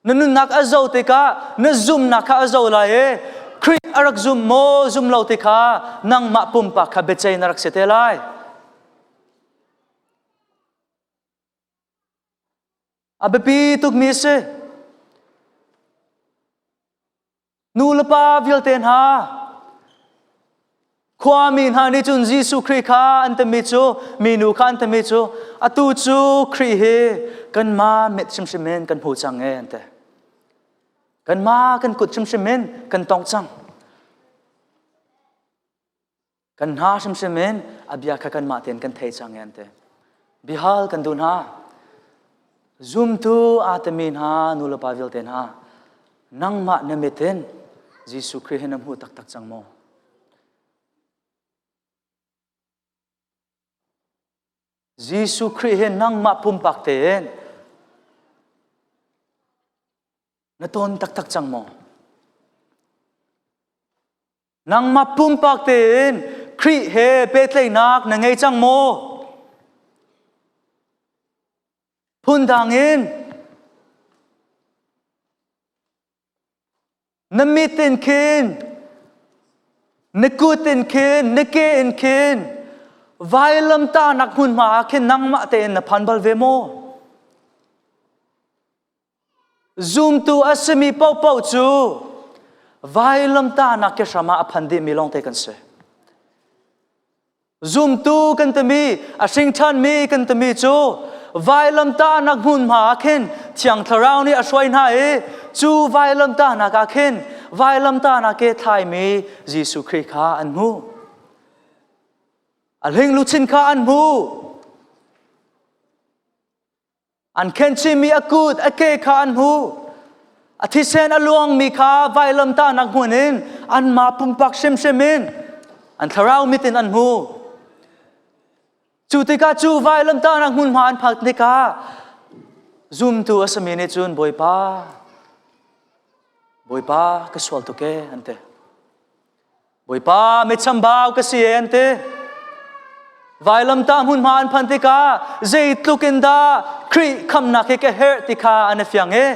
Na nunnak a zo tikah na zumnak kha a zo lai i Khrih a rak zum maw zum lo ti kha nangmah pumpak kha biaceih na rak si te lai. A biapi tukmi a si. Nu le pa vialte hna, khuami hna nih cun Jesuh Khrih kha an timi cu, minu kha an timi cu, atu cu Khrih hi kanmah mit hrimhrim in kan hmu cang e an ti. Kanmah kan kut hrimhrim in kan tong cang. Kan hna hrimhrim in a bia kha kanmah tein kan thei cang an ti. Bihal kan duh hna. Zumtu aa timi hna nulepa vialte hna nangmah na mit in Jesuh Khrih hi na hmu taktak cang maw? Jesuh Khrih hi nangmah pumpak tein na ton taktak cang maw? Nangmah pumpak tein Khrih he pehtlaihnak na ngei cang maw? Phundang in na mit in khin, na kut in khin, na ke in khin vailamtahnak hmunhma ah khin nangmah tein na phan bal ve maw? Zumtu a simi paohpaoh cu vailamtahnak ke hram ah a phan dihmi lawngte kan si. Zumtu kan timi, a hring ṭhanmi kan timi cu vailamtahnak hmunhma ah khin Thiang Thlarau nih a hruai hna i cu vailamtahnak ah khin vailamtahnak ke thlaimi Jesuh Khrih kha an hmuh. A hling luchin kha an hmuh. An khenchimi a kut, a ke kha an hmuh. A thisen a luangmi kha vailamtahnak hmun in anmah pumpak hrimhrim in an thlarau mit in an hmuh. Cu tikah cu vailamtahnak hmunhma an phak tikah zumtu a simi nih cun Bawipa, Bawipa ka sual tuk ee an ti. Bawipa mitchambau ka si an ti. Vailamtah hmunhma an phan tikah zeitluk in dah Khrih khamnak hi ka herh ti kha an i fiang i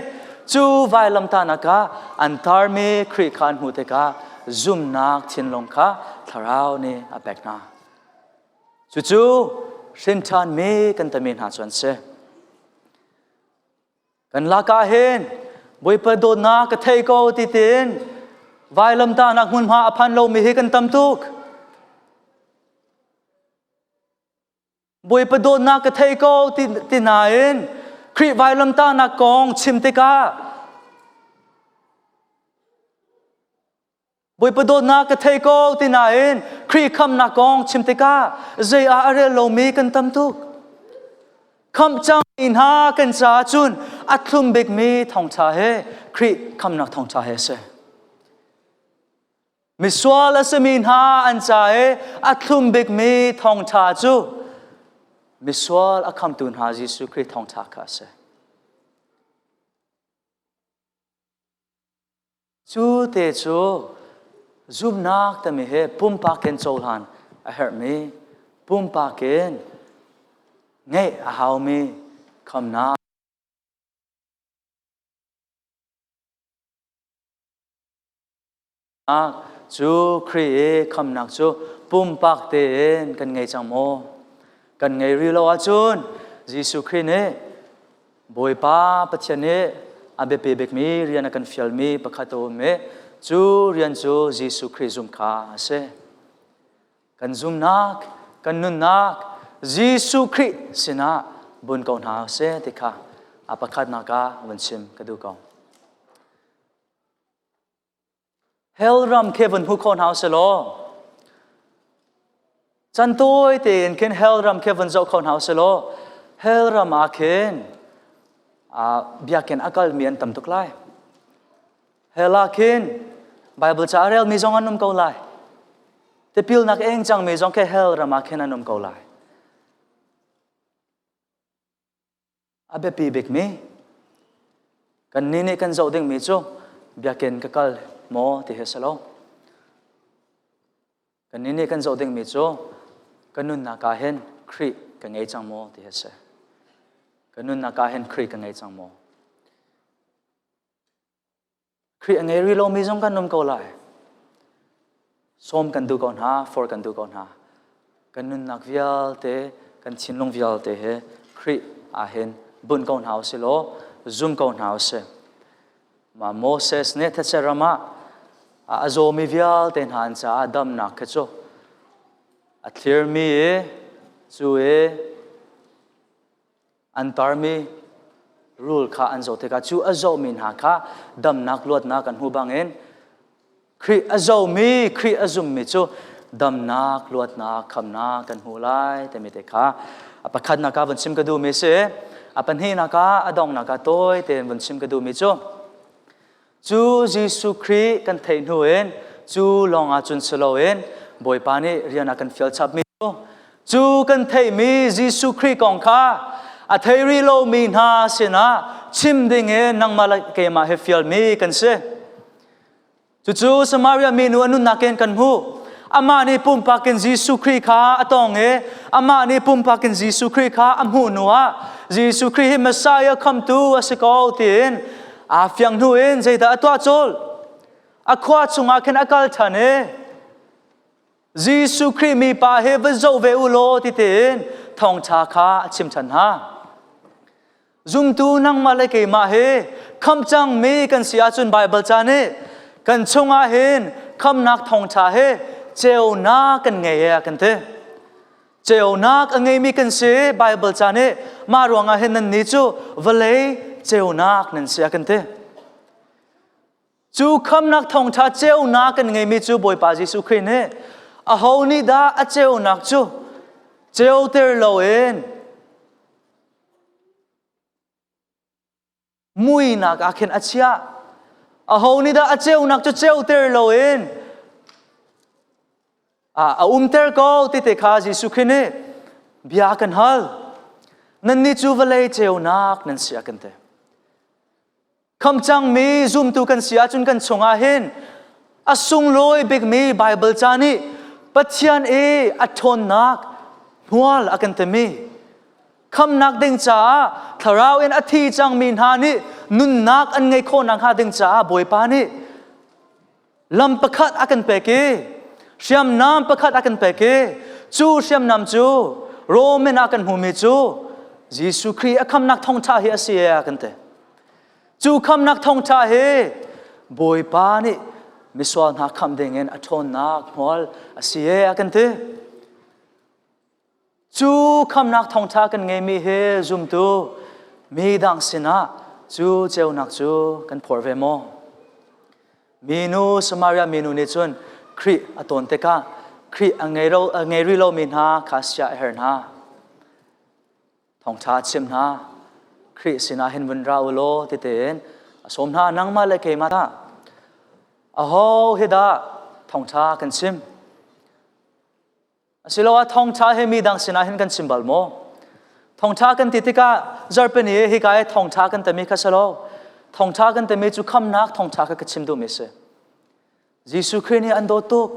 cu vailamtahnak ah an tarmi Khrih kha an hmuh tikah zumnak thinlung kha Thlarau nih a pek hna. Cucu hrinṭhanmi kan tami hna cu an si. Kan lakah hin Bawipa dawtnak ka thei ko ti tiin vailamtahnak hmunhma a phan lomi hi kan tam tuk. Bawipa dawtnak ka thei ko ti, ti nain Khrih vailamtahnak kong chim tikah Bawipa dawtnak ka thei ko ti nain Khrih khamnak kong chim tikah zei ah a rel lomi kan tam tuk. Khamh cang hna kan caah cun a thlum bikmi thawngṭha he Khrih khamnak thawngṭha he a si. Misual a simi hna an ca i a thlum bikmi thawngṭha cu misual a khamtu hna Jesuh Khrih thawngṭha kha a si. Cu te cu zumhnak timi hi pumpak in cohlan a herhmi, pumpak in ngeih a haumi khamnak cu Khrih i khamnak cu pumpak tein kan ngei cang maw? Kan ngei rih lo ahcun Jesuh Khrih nih Bawipa Pathian nih a biapi bikmi rian a kan fialmi pakhat a um i cu rian cu Jesuh Khrih zumh kha a si. Kan zumhnak, kan nunnak Jesuh Khrih sinah bun ko hna seh ti kha a pakhatnak ah vun chim ka duh ko. Hell ram khi vun hmu kho hna usih law chan tawi tein khin hell ram khi vun zoh kho hna usih law hell ram ah khin biakinn a kalmi an tam tuk lai. Hell ah khin Bible ca a relmi zong an um ko lai. Tipilnak eng cangmi zong khi hell ram ah khin an um ko lai. A biapi bikmi kannih nih kan zoh dingmi cu biakinn ka kal maw ti hi a si lo. Kannih nih kan zoh dingmi cu ka nunnak ah hin Khrih ka ngei cang maw ti hi a si. Ka nunnak ah hin Khrih ka ngei cang maw? Khrih a ngei rih lomi zong kan um ko lai. Sawm kan duh ko hna, for kan duh ko hna. Kan nunnak vialte, kan thinlung vialte he Khrih ah hin bunh ko hna usih law, zum ko hna usih. Ma Moses nih thetse ram ah a zawmi vialte hna an caah damnak khi cu a thlirmi i cu i An tarmi rul kha an zoh tikah cu a zohmi hna kha damnak luatnak an hmu bangin Khrih a zohmi, Khrih a zummi cu Damnak, luatnak, khamnak kan hmu lai timi te kha a pakhatnak ah vun chim ka duhmi si. A pahnihnak ah a donghnak ah tawi tein vun chim ka duhmi cu cu Jesuh Khrih kan theih hnu in cu lawng ah cun si loin Bawipa nih rian a kan fial chapmi cu cu kan theihmi Jesuh Khrih kong kha a thei rih lomi hna sinah chim dingin nangmah le keimah he fialmi kan si. Cucu Samaria minu a nunnak in kan hmuh. Amah nih pumpak in Jesuh Khrih kha a tong i amah nih pumpak in Jesuh Khrih kha a hmuh hnu ah Jesuh Khrih hi Messiah khamtu a si ko tiin aa fiang hnu in zeidah a tuah colh? A khua chungah khin a kal ṭhan i Jesuh Khrih mipa hi va zoh ve u law ti tiin thawngṭha kha a chim ṭhan hna. Zumtu nangmah le keimah hi khamh cangmi kan si ahcun Baibal ca nih kan chungah hin khamhnak thawngṭha hi ceunak kan ngei e a kan ti. Ceunak a ngeimi kan si Baibal ca nih mah ruangah hin nannih cu vawlei ceunak nan si a kan ti. Cu khamnak thawngṭha ceunak kan ngeimi cu Bawipa Jesuh Khrih nih aho nih dah a ceunak cu ceuter loin muinak ah khin a chiah. Aho nih dah a ceunak cu ceuter loin a umter ko ti te kha Jesuh Khrih nih bia kan hal. Nannih cu vawlei ceunak nan si a kan ti. Kham cangmi zumtu kan si ahcun kan chungah hin a sunglawi bikmi Baibal ca nih Pathian i a ṭhawnnak hmual a kan timi khamnak ding caah thlarau in a thi cangmi hna nih nunnak an ngeih khawh nakhnga ding caah Bawipa nih lam pakhat a kan pek i hriamnam pakhat a kan pek i cu hriamnam cu Roman ah kan hmumi cu Jesuh Khrih a khamnak thawngṭha hi a si e a kan ti. Cu khamnak thawngṭha hi Bawipa nih misual hna khamh dingin a ṭhawnnak hmual a si e a kan ti. Cu khamnak thawngṭha kan ngeimi hi zumtu mi dang sinah cu ceunak cu kan phor ve maw? Minu Samaria minu nih cun Khrih a tawn tikah Khrih a ngei ro a ngei rih lomi hna kha sia a her hna. Thawngṭha a chim hna. Khrih sinah hin vun ra u law ti tein a sawm hna nangmah le keimah dah aho hi dah thawngṭha kan chim? Asiloah thawngṭha he mi dang sinah hin kan chim bal maw? Thawngṭha kan ti tikah zarhpini hika i thawngṭha kan timi kha si lo. Thawngṭha kan timi cu khamnak thawngṭha kha ka chim duhmi a si. Jesuh Khrih nih an dawt tuk.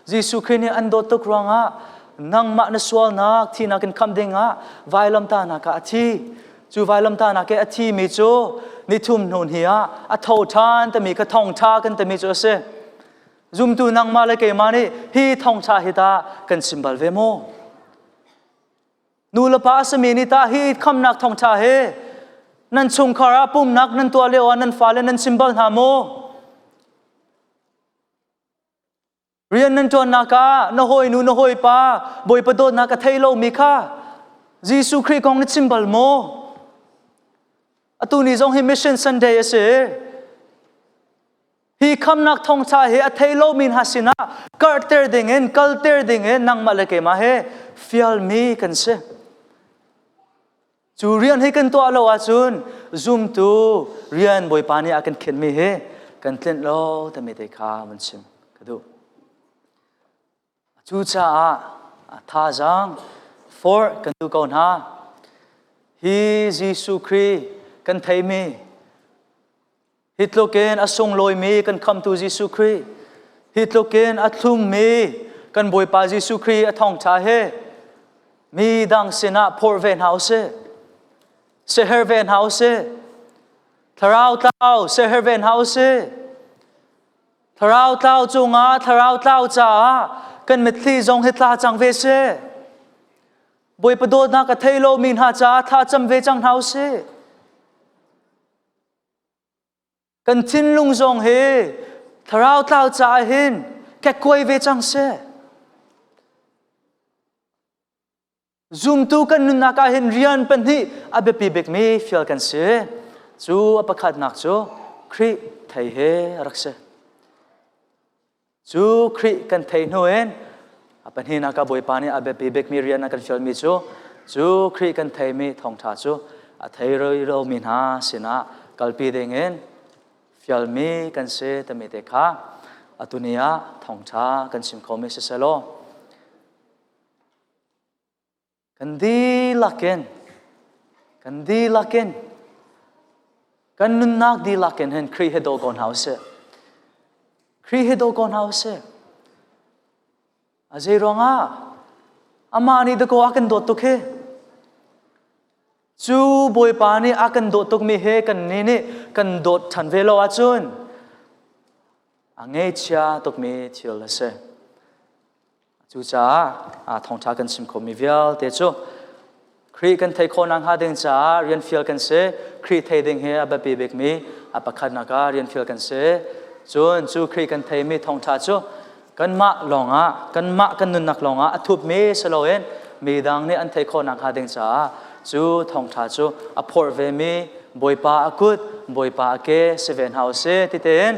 Jesuh Khrih nih an dawt tuk ruangah nangmah na sualnak thihnak in khamh dingah vailamtahnak ah a thi. Cu vailamtahnak i a thimi cu nithum hnu hni ah a tho ṭhan timi kha thawngṭha kan timi cu a si. Zumtu nangmah le keimah nih hi thawngṭha hi tah kan chim bal ve maw? Nu le pa a simi nih tah hi khamnak thawngṭha hi nan chungkhar ah pumnak nan tuah lio ah nan fale nan chim bal hna maw? Rian nan ṭuannak ah na hawinu na hawipa Bawipa dawtnak a thei lomi kha Jesuh Khrih kong na chim bal maw? Atu ni zong hi Mission Sunday a si. Hi khamnak thawngṭha hi a thei lomi hna sinah karhter dingin kalter dingin nangmah le keimah he fialmi kan si. Cu rian hi kan tuah lo ahcun zumtu rian Bawipa nih a kan khenhmi hi kan tlinh lo timi te kha van chim ka duh. Cucaah thazaang forh kan duh ko hna. Hi Jesuh Khrih kan theimi Hi tlukin a sunglawimi kan khamtu Jesuh Khrih, hi tlukin a thlummi kan Bawipa Jesuh Khrih a thawngṭha he mi dang sinah phorh ve hna usih. Seher ve hna usih. Thlarau tlau seher ve hna usih. Thlarau tlau cungah thlarau tlau caah kan mitthli zong hi tla cang ve seh. Bawipa dawtnak a thei lomi hna caah thla cam ve cang hna usih. Kan thinlung zong hi thlarau tlau caah hin kekkuai ve cang seh. Zumtu kan nunnak ah hin rian pahnih a biapi bikmi fial kan si. Cu a pakhatnak cu Khrih thei he rak si. Cu Khrih kan thei hnu in A pahnihnak ah Bawipa nih a biapi bikmi rian a kan fialmi cu cu Khrih kan theimi thawngṭha cu a thei lomi hna sinah kalpi dingin fialmi kan si timi te kha atu ni ah thawngṭha kan chim khomi si selaw kan dihlak in kan dihlak in kan nunnak dihlak in hin Khrih hi daw ko hna usih. Khrih hi daw ko hna usih. A zei ruangah amah nih dakaw a kan dawt tuk hi. Cu Bawipa nih a kan dawt tukmi he kan nih nih kan dawt ṭhan ve lo ahcun a ngeichia tukmi thil a si. Cucaah thawngṭha kan chim khomi vialte cu Khrih kan theih khawh nakhnga ding caah rian fial kan si. Khrih thei ding hi a biapi bikmi a pakhatnak ah rian fial kan si. Cun cu Khrih kan theimi thawngṭha cu kanmah lawngah kanmah kan nunnak lawngah a thupmi si loin midang nih an theih khawh nakhnga ding caah cu thawngṭha cu a phorh vemi Bawipa a kut, Bawipa a ke si ve hna usih ti tein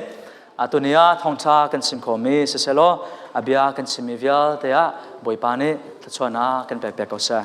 Atuni ah thawngṭha kan chim khomi siselaw a bia kan chimmi vialte ah Bawipa nih thluachuahnak kan pek piak ko seh.